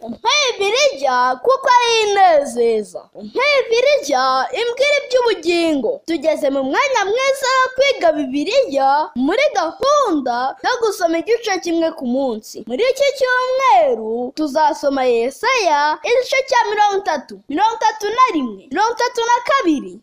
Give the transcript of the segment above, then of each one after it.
Umpe Bibiliya kuko ari inezeza. Umpe Bibiliya imbwira iby'ubugingo. Tugeze mu mwanya mwiza wo kwiga Bibiliya muri gahunda yo gusoma igice kimwe ku munsi. Muri iki cyumweru tuzasoma Yesaya igice cya 30, 31, 32, 33, 34,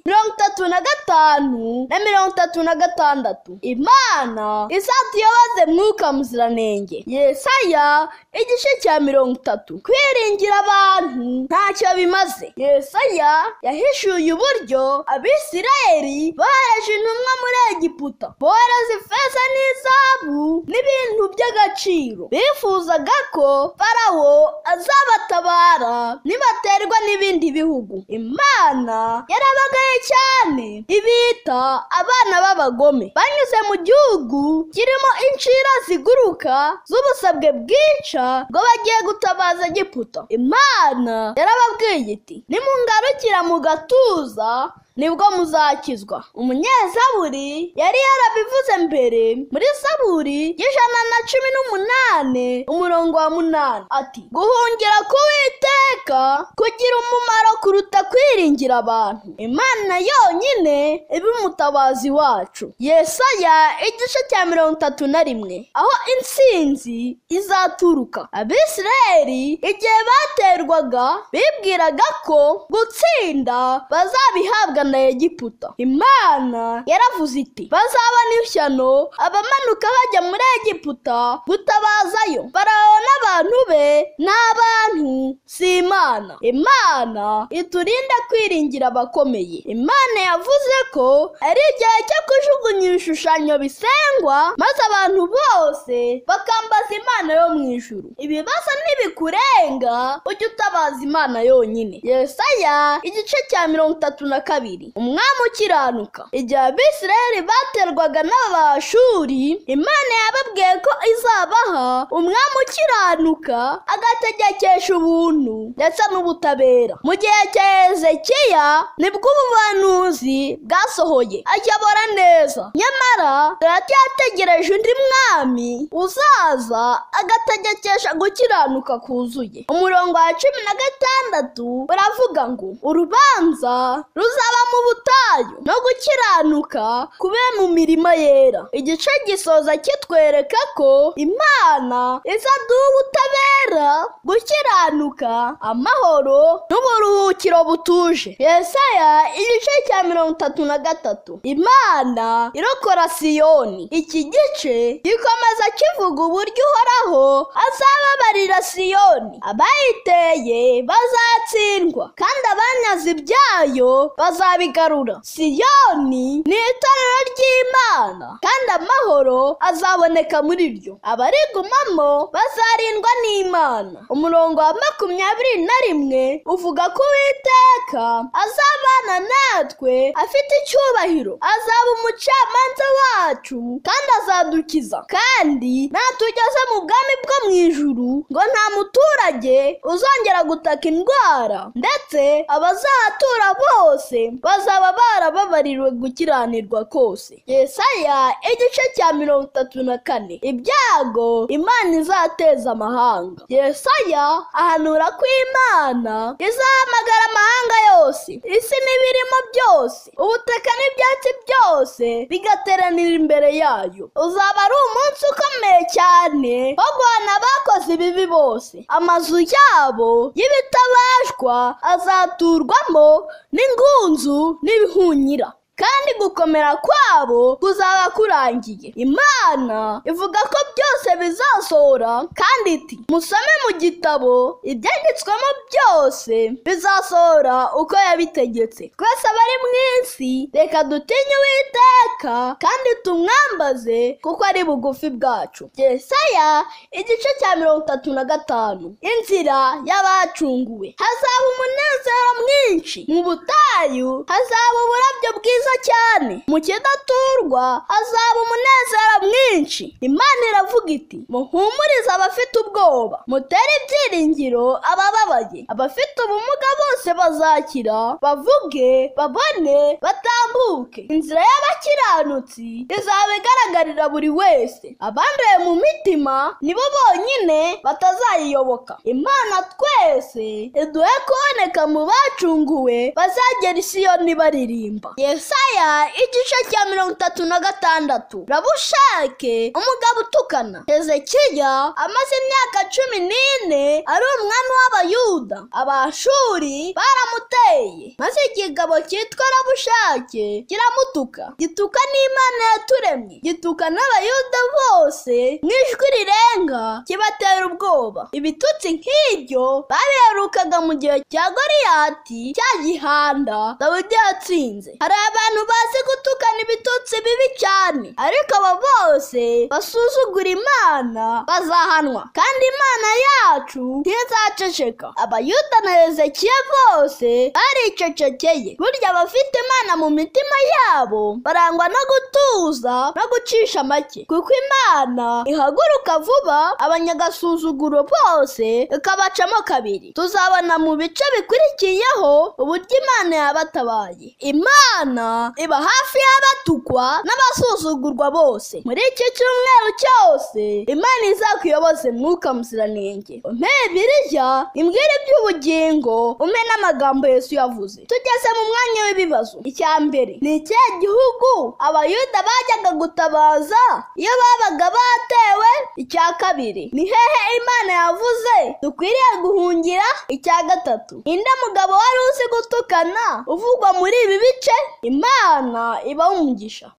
35 na 36. Imana izatuyoboze Mwuka Muziranenge. Yesaya igice cya 30. Kwiringira abantu ntacyo bimaze. Yesaya yahishuye uburyo Abisirayeli bohereje intumwa muri Egiputa, bohereza ifeza n'izahabu n'ibintu by'agaciro. Bifuzaga ko Farawo azabatabara nibaterwa n'ibindi bihugu. Imana yarabagaye cyane, ibita abana b'abagome. Banyuze mu gihugu kirimo incira ziguruka z'ubusabwe bwica ngo bagiye gutabaza Egiputa. Imana yarababwiye iti: nimungarukira mu gatuza nibwo muzakizwa. Umunyezaburi yari yarabivuze mbere muri Zaburi 118 umurongo wa 8 ati: guhungira k'Uwiteka kugira umumaro kuruta kwiringira abantu. Imana yonyine iba umutabazi wacu. Yesaya igice cya 31, aho intsinzi izaturuka. Abisirayeli igihe baterwaga bibwiraga ko gutsinda bazabihabwa na Egiputa. Imana yaravuze iti: bazabona ishyano abamanuka bajya muri Egiputa gutabazayo. Farawo n'abantu be n'abantu si Imana. Imana iturinde kwiringira abakomeye. Imana yavuze ko ari igihe cyo kujugunya ibishushanyo bisengwa, maze abantu bose bakambaza Imana yo mu ijuru. Ibibazo ntibikurenga, ujye utabaza Imana yonyine. Yesaya igice cya 32. Umwami ukiranuka. Igihe Abisirayeli baterwaga n'Abashuri, Imana yababwiye ko izabaha umwami ukiranuka agategekesha ubuntu ndetse n'ubutabera. Mu gihe cya Hezekiya nibwo ubuhanuzi bwasohoye, ayobora neza. Nyamara turacyategereje undi mwami uzaza agategekesha gukiranuka kuzuye. Umurongo wa 16 uravuga ngo: urubanza ruzaba mu butayu no gukiranuka kube mu mirima yera. Igice gisoza kitwereka ko Imana izaduha ubutabera, gukiranuka, amahoro n'uburuhukiro butuje. Yesaya igice cya 33. Imana irokora Siyoni. Iki gice gikomeza kivuga uburyo Uhoraho azababarira Siyoni. Abayiteye bazatsindwa, kandi abanyazi ibyayo bazabigarura. Siyoni ni itorero ry'Imana, kandi amahoro azaboneka muri ryo. Abarigumamo bazarindwa n'Imana. Umurongo wa 21 uvuga ko Uwiteka azabana natwe afite icyubahiro, azaba umucamanza wacu kandi azadukiza. Kandi natugeze mu bwami bwo mu ijuru, ngo nta muturage uzongera gutaka indwara, ndetse abazahatura bose bazaba barababariwe gukiranirwa kose. Yesaya igice cya 34. Ibyago Imana izateza amahanga. Yesaya ahanura ko Imana izahamagara amahanga yose, isi n'ibirimo byose, ubutaka n'ibyatsi byose bigateranira imbere yayo. Uzaba ari umunsi ukomeye cyane wo guhana abakoze ibibi bose. Amazu yabo y'ibitabashwa azaturwamo n'ingunzu n'ibihunyira, kandi gukomera kwabo kuzaba kurangiye. Imana ivuga ko byose bizasohora, kandi iti: musome mu gitabo ibyanditswemo byose bizasohora uko yabitegetse. Twese abari mu isi reka dutinye Uwiteka kandi tumwambaze kuko ari bugufi bwacu. Yesaya igice cya 35. Inzira y'abacunguwe. Hazaba umunezero mwinshi mu butayu, hazaba uburabyo bwiza byiza cyane. Mu kidaturwa hazaba umunezero mwinshi. Imana iravuga iti: muhumurize abafite ubwoba, mutere ibyiringiro abababaye. Abafite ubumuga bose bazakira, bavuge, babone, batambuke. Inzira y'abakiranutsi izaba igaragarira buri wese. Abanduye mu mitima nibo bonyine batazayiyoboka. Imana twese iduhe kuboneka mu bacunguwe bazagera i Siyoni baririmba. Yesaya igice cya 36. Rabushake umugabo utukana. Hezekiya amaze imyaka 14 ari umwami w'Abayuda. Abashuri baramuteye, maze ikigabo cyitwa Rabushake kiramutuka, gituka n'Imana yaturemye, gituka n'Abayuda bose mu ijwi rirenga, kibatera ubwoba. Ibitutsi nk'ibyo babiherukaga mu gihe cya Goliyati cya gihanda Dawidi yatsinze. Hari abantu bazi gutukana ibitutsi bibi cyane, ariko abo bose basuzugura Imana bazahanwa, kandi Imana yacu ntizaceceka. Abayuda na Hezekiya bose baricecekeye. Burya abafite Imana mu mitima yabo barangwa no gutuza no gucisha make, kuko Imana ihaguruka vuba abanyagasuzuguro bose ikabacamo kabiri. Tuzabona mu bice bikurikiyeho uburyo Imana yabatabaye. Imana iba hafi y'abatukwa n'abasuzugurwa bose. Muri iki cyumweru cyose Imana izakuyoboze Mwuka Muziranenge. Umpe Bibiliya imbwire iby'ubugingo, umpe n'amagambo Yesu yavuze. Tugeze mu mwanya w'ibibazo. Icya mbere: ni ikihe gihugu Abayuda bajyaga gutabaza iyo babaga batewe? Icya kabiri: ni hehe Imana yavuze dukwiriye guhungira? Icya gatatu: inde mugabo wari uzi gutukana uvugwa muri ibi bice? Imana ibahe umugisha.